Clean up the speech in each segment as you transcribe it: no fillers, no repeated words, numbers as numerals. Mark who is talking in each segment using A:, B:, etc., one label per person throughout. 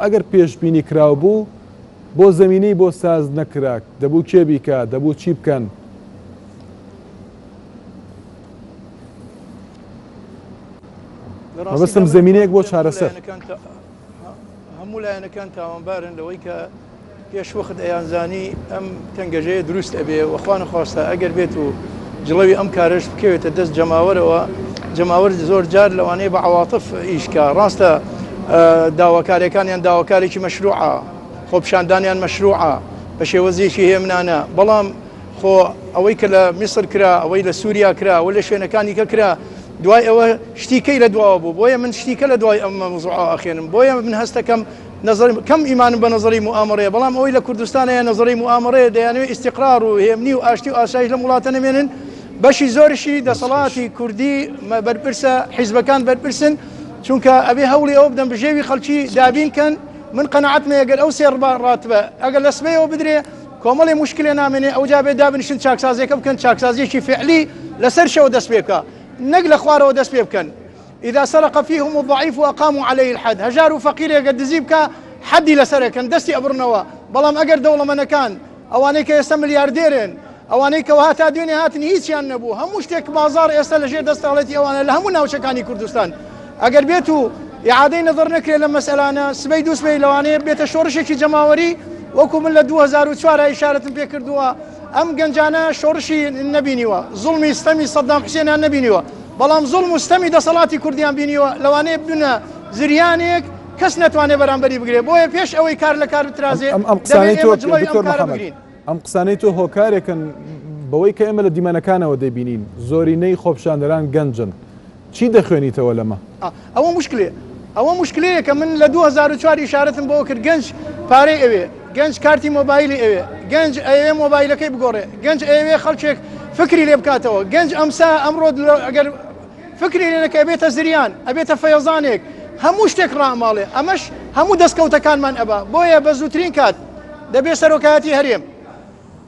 A: ئەگەر پێشبینی کراو بوو، بۆ زەمینەی بۆ ساز نەکرا، دەبوو کێ بیکا، دەبوو چی بکەن؟
B: لە ڕاستیدا
A: مەبەستم
B: من
A: زەمینەیەک
B: ئەتوانم
A: بۆ
B: بڵێم هەموو
A: چارەسەر.
B: لایەنەکان تا هەموو لایەنەکان تاوانبارن لەوەی کە پێش وەخت ئەیانزانی ئەم تەنگەژەیە دروست ئەبێ و خوا نەخواستە ئەگەر بێت و جڵەوی ئەم کارەش بکەوێتە دەست جەماوەرەوە جەماوەر زۆر جار لەوانەیە بە عەواتف ئیش کا ڕاستە داواکاریەکانیان داواکارێکی مەشروعە خۆپیشاندانیان مەشروعە بە شێوەزێکی هێمنانە بەڵام خۆ ئەوەی کە لە میسر کرا ئەوەی لە سووریا کرا ئەوە لە شوێنەکانی کە کرا دوای ئەوە شتیکەی لە دواوە بوو بۆیە من شتیکە لە دوای ئەم مەوزوعە ئەخێنم بۆیە من هەستەکەم نەزەری کەم ئیمانم بە نەزەری موئامەرەیە بەڵام ئەوەی لە کوردستان هەیە نەزەری موئامەرەیە دەیانەوێت ئیستیقرار و هێمنی و ئاشتی و ئاسایش لەم وڵاتە نەمێنن بەشی زۆرشی دەسەڵاتی کوردی بەرپرسە حیزبەکان بەرپرسن چونکە ئەبێ هەوڵی ئەوە بدەن بژێوی خەڵکی دابین کەن من قەناعەتم هەیە گەر ئەو سێ ڕاتبە ئەگەر لە سبەیەوە بدرێ کۆمەڵی مشکلێ نامێنێ ئەوجا بێ دابنیشن چاکسازیەکە بکەن چاکسازیەکی فعلی لەسەر شەوە دەست پێ بکە نەک لە خوارەوە دەست پێ بکەن اذا سرق فیهم الضعیف اقاموا علیه الحد هەژار و فەقیرێک گەر دزی بکا حەدی لەسەر ئەکەن دەستی ئەبڕنەوە بەڵام ئەگەر دەوڵەمەنەکان ئەوانەی کە ئێستا ملیاردێرن ئەوانەی کە وەها تا دوێنێ هاتن هیچیان نەبوو هەموو شتێک بازاڕ ئێستا لەژێر دەستەڵەتی ئەوانە لە هەموو ناوچەکانی کوردستان ئەگەر بێت و ئیعادەی نەزەر نەکرێت لەم مەسئەلانە سبەی دووسبەی لەوانەیە بێتە شۆڕشێکی جەماوەری وەکو من لە 2004 ئیشارەتم پێ کردووە ئەم گەنجانە شۆڕشی نەبینیوە زوڵمی ستەمی سەدام حوسێنیان نەبینیوە بەڵام زوڵم و ستەمی دەسەڵاتی کوردیان بینیوە، لەوانەیە ببنە زریانێک کەس نەتوانێت بەرامبەری بگرێت، بۆیە پێش ئەوەی کار لە کار بترازێ
A: ئەم ئەم
B: دەبێت
A: قسانەی تۆ
B: ئێمە جڵەوی ئەم
A: دکتۆر
B: کارە
A: محەمەد
B: بگرین.
A: ئەم قسانەی تۆ هۆکارێکن بەوەی کە ئێمە لە دیمەنەکانەوە دەیبینین زۆرینەی خۆپیشاندەران گەنجن چی دەخوێنیتەوە لەمە؟
B: ئەوە موشکلەیە ئەوە موشکلەیە کە من لە 2004 ئیشارەتم بەوە کرد گەنج پارەی ئەوێ گەنج کارتی مۆبایلی ئەوێ گەنج ئەیەوێ مۆبایلەکەی بگۆڕێ گەنج ئەیەوێ خەڵکێک فکری لێ بکاتەوە گەنج ئەمسا ئەمڕۆ ئەگەر فکری لێ نەکە ئەبێتە زریان ئەبێتە فەیەزانێک هەموو شتێک ڕاماڵێ ئەمەش هەموو دەستکەوتەکانمان ئەبا بۆیە بە زووترین کات دەبێ سەرۆکایەتی هەرێم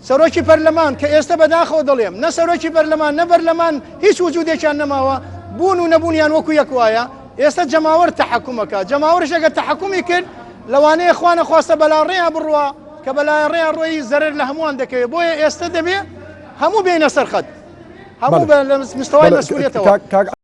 B: سەرۆکی پەرلەمان کە ئێستە بەداخەوە دەڵێم نە سەرۆکی پەرلەمان نە بەرلەمان هیچ وجودێکیان نەماوە بوون و نەبوونیان وەکو یەک وایە ئێستا جەماوەر تەحەکومەکە جەماوەرش ئەگەر تەحەکومی کرد لەوانەیە خوا نەخواستە بەلاڕێیا بڕوا کە بەلاڕێیا ڕۆیی زەرەر لە هەمووان دەکەوێت بۆیە ئێستا دەبێ هەموو بێینە سەر خەت هەموو بە لە مستەوای مەسئولیەتەوە.
A: کاک.